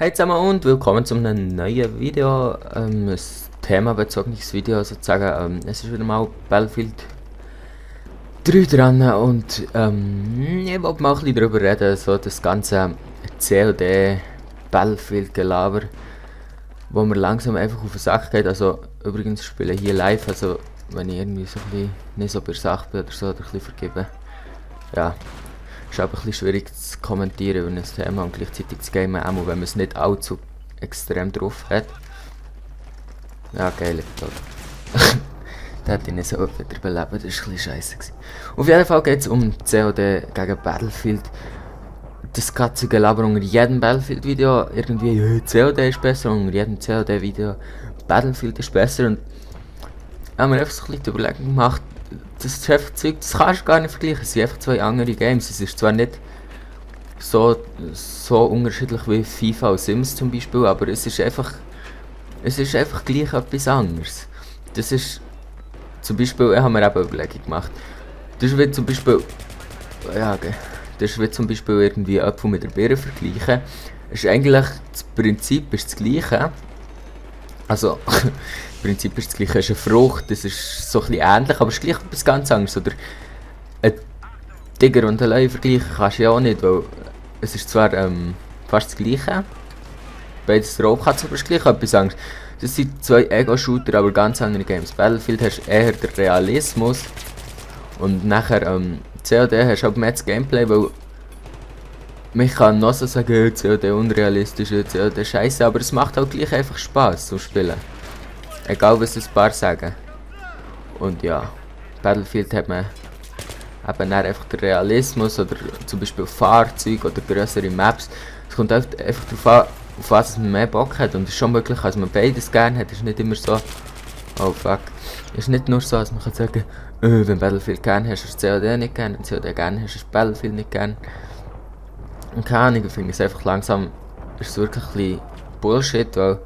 Hey zusammen und willkommen zu einem neuen Video, ein themabezogenes Video sozusagen. Es ist wieder mal Battlefield 3 dran und ich wollte mal ein bisschen darüber reden, so das ganze COD Battlefield Gelaber, wo mir langsam einfach auf den Sack geht. Also übrigens spiele ich hier live, also wenn ich irgendwie so ein bisschen nicht so bei der Sache bin oder so, oder ein bisschen vergebe. Ja. Ist aber ein bisschen schwierig zu kommentieren über ein Thema und gleichzeitig zu gamen, auch wenn man es nicht allzu extrem drauf hat. Ja, geil, der hat ihn nicht so wieder belebt, das war ein bisschen scheisse. Auf jeden Fall geht es um COD gegen Battlefield. Das ganze Gelaber unter jedem Battlefield-Video, irgendwie COD ist besser, unter jedem COD-Video Battlefield ist besser. Und haben wir einfach so ein bisschen die Überlegung gemacht, das ist einfach Zeug, das kannst du gar nicht vergleichen, es sind einfach zwei andere Games. Es ist zwar nicht so unterschiedlich wie FIFA und Sims zum Beispiel, aber es ist einfach gleich etwas anderes. Das ist zum Beispiel, ich habe mir eben eine Überlegung gemacht, das ist wie zum Beispiel, ja, das ist wie zum Beispiel irgendwie Äpfel mit der Birne vergleichen. Es ist eigentlich, das Prinzip ist das gleiche, also das Prinzip ist das gleiche, es ist eine Frucht, das ist so ein bisschen ähnlich, aber es ist gleich etwas ganz anderes. Oder ein Tiger und ein Löwe vergleichen kannst du ja auch nicht, weil es ist zwar fast das gleiche, beides Raubkatzen, aber es ist gleich etwas anderes. Das sind zwei Ego-Shooter, aber ganz andere Games. Battlefield hast du eher den Realismus und nachher COD hast du halt mehr das Gameplay, weil man kann noch so sagen, COD unrealistisch, COD scheiße, aber es macht auch gleich einfach Spaß zum Spielen. Egal was ein paar sagen. Und ja, Battlefield hat man eben dann einfach den Realismus oder zum Beispiel Fahrzeuge oder größere Maps. Es kommt einfach darauf an, auf was man mehr Bock hat. Und es ist schon möglich, dass man beides gerne hat. Es ist nicht immer so, oh fuck. Es ist nicht nur so, dass man kann sagen, wenn Battlefield gerne hast, hast du COD nicht gerne. Wenn COD gerne hast, hast du Battlefield nicht gerne. Und keine Ahnung, ich finde es einfach langsam, ist es wirklich ein bisschen Bullshit, weil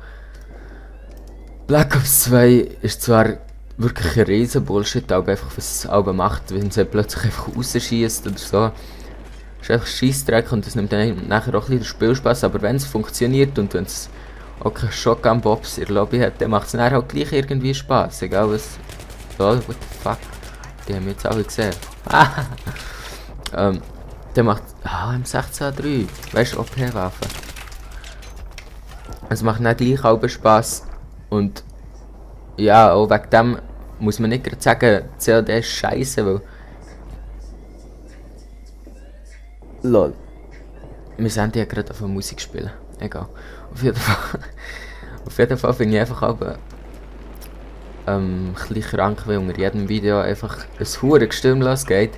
Black Ops 2 ist zwar wirklich ein riesen Bullshit, aber einfach was es Alben macht, wenn es plötzlich einfach rausschießt oder so. Ist einfach Scheissdreck und das nimmt dann nachher auch ein bisschen den Spielspaß, aber wenn es funktioniert und wenn es auch keine Shotgun-Bobs in der Lobby hat, dann macht es dann halt gleich irgendwie Spaß, egal was. Oh, what the fuck? Die haben wir jetzt alle gesehen. Der macht M16A3, weißt du, OP-Waffe. Es macht nicht gleich auch Spaß. Und ja, auch wegen dem muss man nicht gerade sagen, COD ist scheiße, weil. Lol. Wir sind ja gerade auf Musik spielen. Egal. Auf jeden Fall finde ich einfach aber ein bisschen krank, weil unter jedem Video einfach ein hure Gestürm losgeht,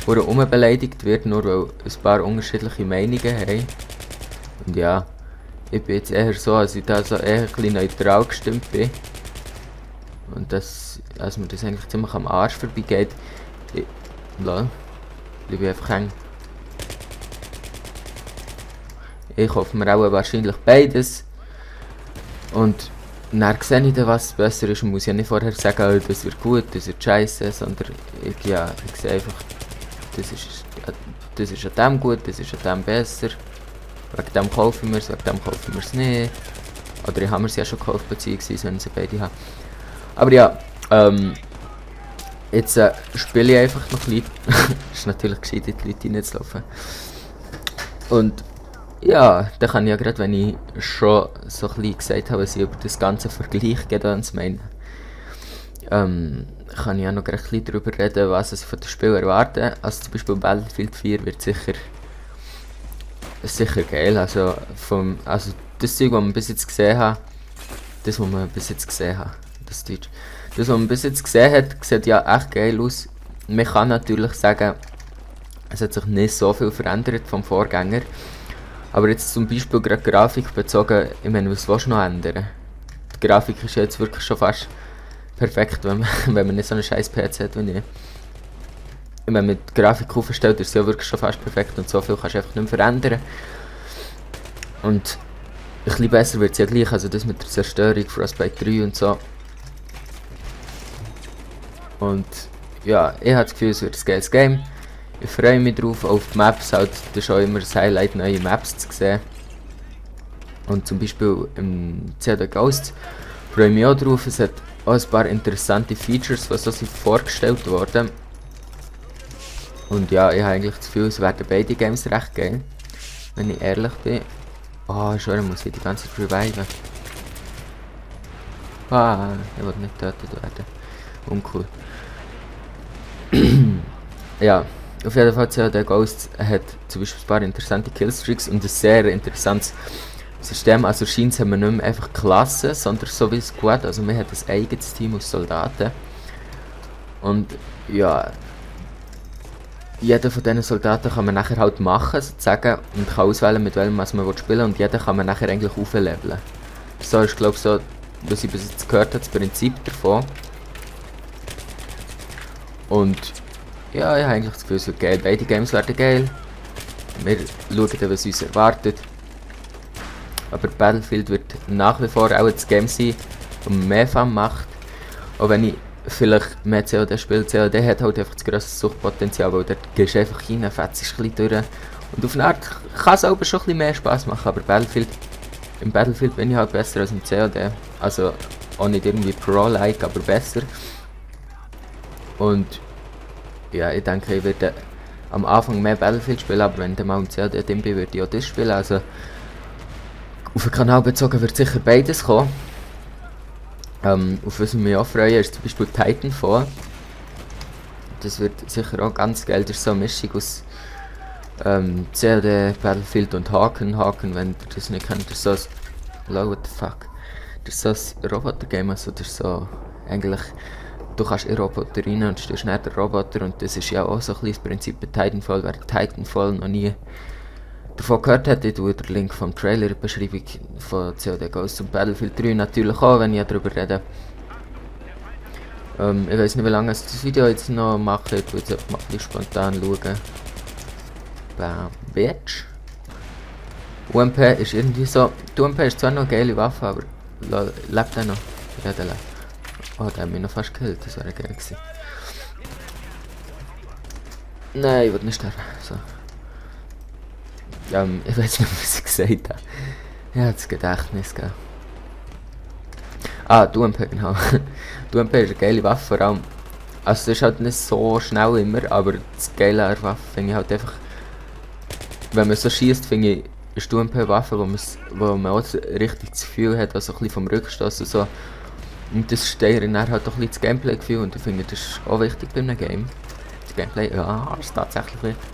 wo er beleidigt wird, nur weil ein paar unterschiedliche Meinungen haben. Und ja, ich bin jetzt eher so, dass ich da so eher ein bisschen neutral gestimmt bin. Und dass mir das eigentlich ziemlich am Arsch vorbeigeht. Ich bin einfach hängen. Ich hoffe mir auch wahrscheinlich beides. Und dann sehe ich dann, was besser ist. Und muss ja nicht vorher sagen, oh, das wird gut, das wird scheiße, sondern ich sehe einfach, das ist an dem gut, das ist an dem besser. Wegen dem kaufen wir es, wegen dem kaufen wir es nicht. Oder ich habe mir es ja schon gekauft, beziehungsweise wenn ich sie beide habe. Aber ja, jetzt spiele ich einfach noch ein bisschen. Ist natürlich gescheit, in die Leute reinzulaufen. Und ja, dann kann ich ja gerade, wenn ich schon so ein bisschen gesagt habe, was ich über das ganze Vergleich gedöns meine, kann ich ja noch ein bisschen darüber reden, was ich von den Spielen erwarte. Also zum Beispiel Battlefield 4 wird sicher geil. Also das Zeug, was man bis jetzt gesehen hat, das was man bis jetzt gesehen hat, das was man bis jetzt gesehen hat, sieht ja echt geil aus. Man kann natürlich sagen, es hat sich nicht so viel verändert vom Vorgänger. Aber jetzt zum Beispiel gerade Grafik bezogen, ich meine, was willst du noch ändern? Die Grafik ist jetzt wirklich schon fast perfekt, wenn man nicht so einen scheiß PC hat wie ich. Wenn man die Grafik aufstellt, ist sie ja wirklich schon fast perfekt und so viel kannst du einfach nicht mehr verändern. Und ein bisschen besser wird es ja gleich, also das mit der Zerstörung, Frostbite 3 und so. Und ja, ich habe das Gefühl, es wird ein geiles Game. Ich freue mich drauf, auf die Maps, halt, das ist auch immer das Highlight, neue Maps zu sehen. Und zum Beispiel im COD Ghosts freue ich mich auch drauf. Es hat auch ein paar interessante Features, die so sind vorgestellt worden. Und ja, ich habe eigentlich das Gefühl, es werden beide Games recht geil. Wenn ich ehrlich bin. Ah, schon muss ich die ganze Zeit reviven. Ah, ich will nicht getötet werden. Uncool. Ja, auf jeden Fall COD Ghosts hat zum Beispiel ein paar interessante Killstreaks und ein sehr interessantes System. Also scheint haben wir nicht mehr einfach Klassen, sondern so wie Squad. Also man hat ein eigenes Team aus Soldaten. Und ja, jeder von diesen Soldaten kann man nachher halt machen, sozusagen, und kann auswählen, mit welchem man spielen will, und jeder kann man nachher eigentlich aufleveln. So ist, glaube ich, so, was ich bis jetzt gehört habe, das Prinzip davon. Und ja, ich habe eigentlich das Gefühl, es wird geil. Beide Games werden geil. Wir schauen dann, was uns erwartet. Aber Battlefield wird nach wie vor auch das Game sein, das mehr Fun macht. Auch wenn ich vielleicht mehr COD spiele. COD hat halt einfach das grosses Suchtpotenzial, weil dort gehst du einfach rein, fetzt ein bisschen durch. Und auf eine Art kann es aber schon ein bisschen mehr Spaß machen, aber im Battlefield bin ich halt besser als im COD. Also auch nicht irgendwie Pro-like, aber besser. Und ja, ich denke, ich werde am Anfang mehr Battlefield spielen, aber wenn ich mal im COD drin bin, würde ich auch das spielen. Also auf den Kanal bezogen wird sicher beides kommen. Auf was ich mich auch freue, ist zum Beispiel Titanfall. Das wird sicher auch ganz geil. Das ist so eine Mischung aus COD, Battlefield und Haken. Haken, wenn ihr das nicht kennt, das ist so ein... what the fuck? Das ist so ein Roboter-Game, also das ist so... Eigentlich... Du kannst in Roboter rein und stehst nicht der Roboter, und das ist ja auch so ein bisschen das Prinzip bei Titanfall. Wer Titanfall noch nie davon gehört hat, ich tue den Link vom Trailer in der Beschreibung von COD Ghosts und Battlefield 3 natürlich auch, wenn ich darüber rede. Ich weiß nicht, wie lange ich das Video jetzt noch mache, ich tue jetzt einfach mal ein bisschen spontan schauen. Bam, Bitch. UMP ist irgendwie so... Die UMP ist zwar noch eine geile Waffe, aber lebt er noch? Ja, der lebt. Oh, der hat mich noch fast gekillt, das wäre geil gewesen. Nein, ich will nicht sterben. So. Ich weiß nicht, was ich gesagt habe. Ich habe das Gedächtnis, gell. Ah, die UMP, genau. Die UMP ist eine geile Waffe, vor allem. Also, das ist halt nicht so schnell immer, aber das Geile an der Waffe finde ich halt einfach. Wenn man so schießt, finde ich, ist die UMP eine Waffe, wo man auch richtig das Gefühl hat, also ein bisschen vom Rückstoß und so. Und das steigert dann halt auch ein bisschen das Gameplay-Gefühl, und ich finde, das ist auch wichtig bei einem Game. Das Gameplay, ja, ist tatsächlich wichtig.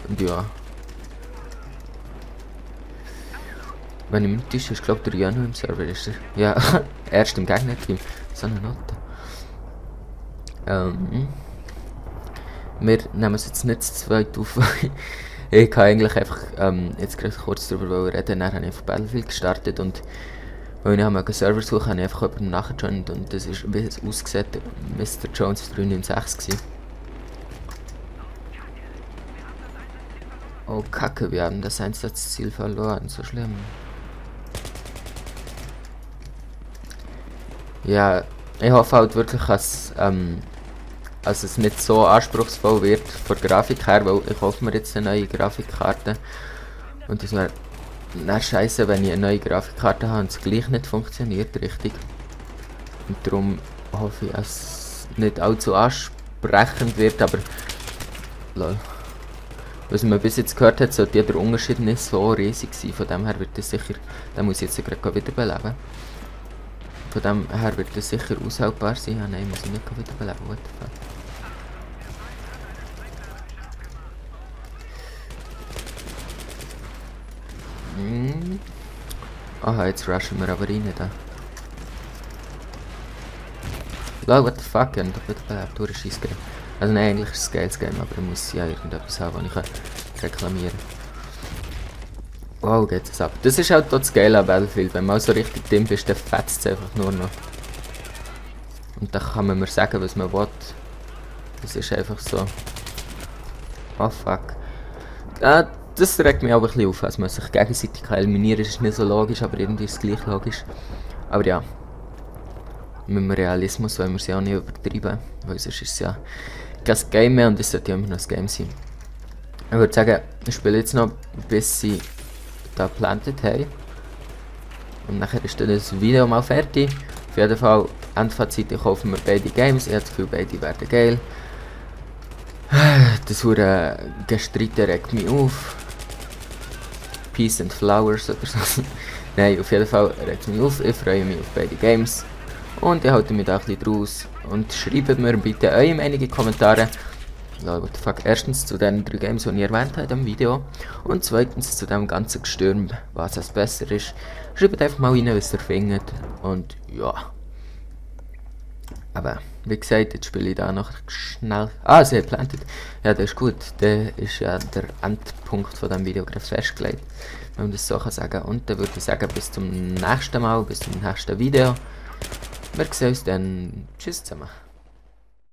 Und ja. Wenn ich mich nicht täusche, ist glaube der Jano im Server, ist er? Ja, erst im Gegnerteam. So eine Note. Wir nehmen es jetzt nicht zu zweit auf. Ich kann eigentlich einfach jetzt gerade kurz darüber reden, dann habe ich auf Battlefield gestartet, und weil ich einen Server suche, habe ich einfach jemanden nachgejoint, und das ist, wie es aussieht, Mr. Jones 396 gewesen. Oh Kacke, wir haben das Einsatzziel verloren, so schlimm. Ja, ich hoffe halt wirklich, dass es nicht so anspruchsvoll wird von der Grafik her, weil ich hoffe mir jetzt eine neue Grafikkarte. Und das wäre scheiße, wenn ich eine neue Grafikkarte habe und es gleich nicht funktioniert richtig. Und darum hoffe ich, dass es nicht allzu ansprechend wird, aber lol. Was man bis jetzt gehört hat, sollte der Unterschied nicht so riesig sein. Von dem her wird das sicher, den muss ich jetzt gerade wiederbeleben. Von dem her wird das sicher aushaltbar sein. Ja, nein, muss ich nicht wiederbeleben. What the fuck? Aha, jetzt rushen wir aber rein da. Lol, what the fuck, ich hab doch wiederbelebt, du hast Game. Also nein, eigentlich ist es ein geiles Game, aber ich muss ja irgendetwas haben, was ich reklamieren kann. Wow, geht es ab. Das ist halt das Geile an Battlefield, wenn man so richtig drin ist, dann fetzt es einfach nur noch. Und dann kann man mir sagen, was man will. Das ist einfach so. Oh fuck. Das regt mich auch ein bisschen auf, dass man sich gegenseitig eliminieren kann. Ist nicht so logisch, aber irgendwie ist es gleich logisch. Aber ja. Mit dem Realismus wollen wir es ja auch nicht übertreiben, weil sonst ist es ja kein Game mehr, und es sollte ja immer noch ein Game sein. Ich würde sagen, ich spiele jetzt noch, bis sie da geplantet haben. Und nachher ist dann das Video mal fertig. Auf jeden Fall, Endfazit, ich hoffe mir beide Games. Ich habe das Gefühl, beide werden geil. Das hure Gestreite regt mich auf. Peace and Flowers oder so. Nein, auf jeden Fall regt es mich auf. Ich freue mich auf beide Games. Und ich halte mich da ein bisschen draus. Und schreibt mir bitte eure Meinung in die Kommentare. What the fuck. Erstens zu den 3 Games, die ich erwähnt habe in diesem Video. Und zweitens zu dem ganzen Gestürm, was es besser ist. Schreibt einfach mal rein, was ihr findet. Und ja. Aber wie gesagt, jetzt spiele ich da noch schnell. Ah, sie hat plantet. Ja, das ist gut. Der ist ja der Endpunkt von diesem Video gerade festgelegt. Wenn man das so kann sagen. Und dann würde ich sagen, bis zum nächsten Mal, bis zum nächsten Video. Wir sehen uns dann. Tschüss zusammen.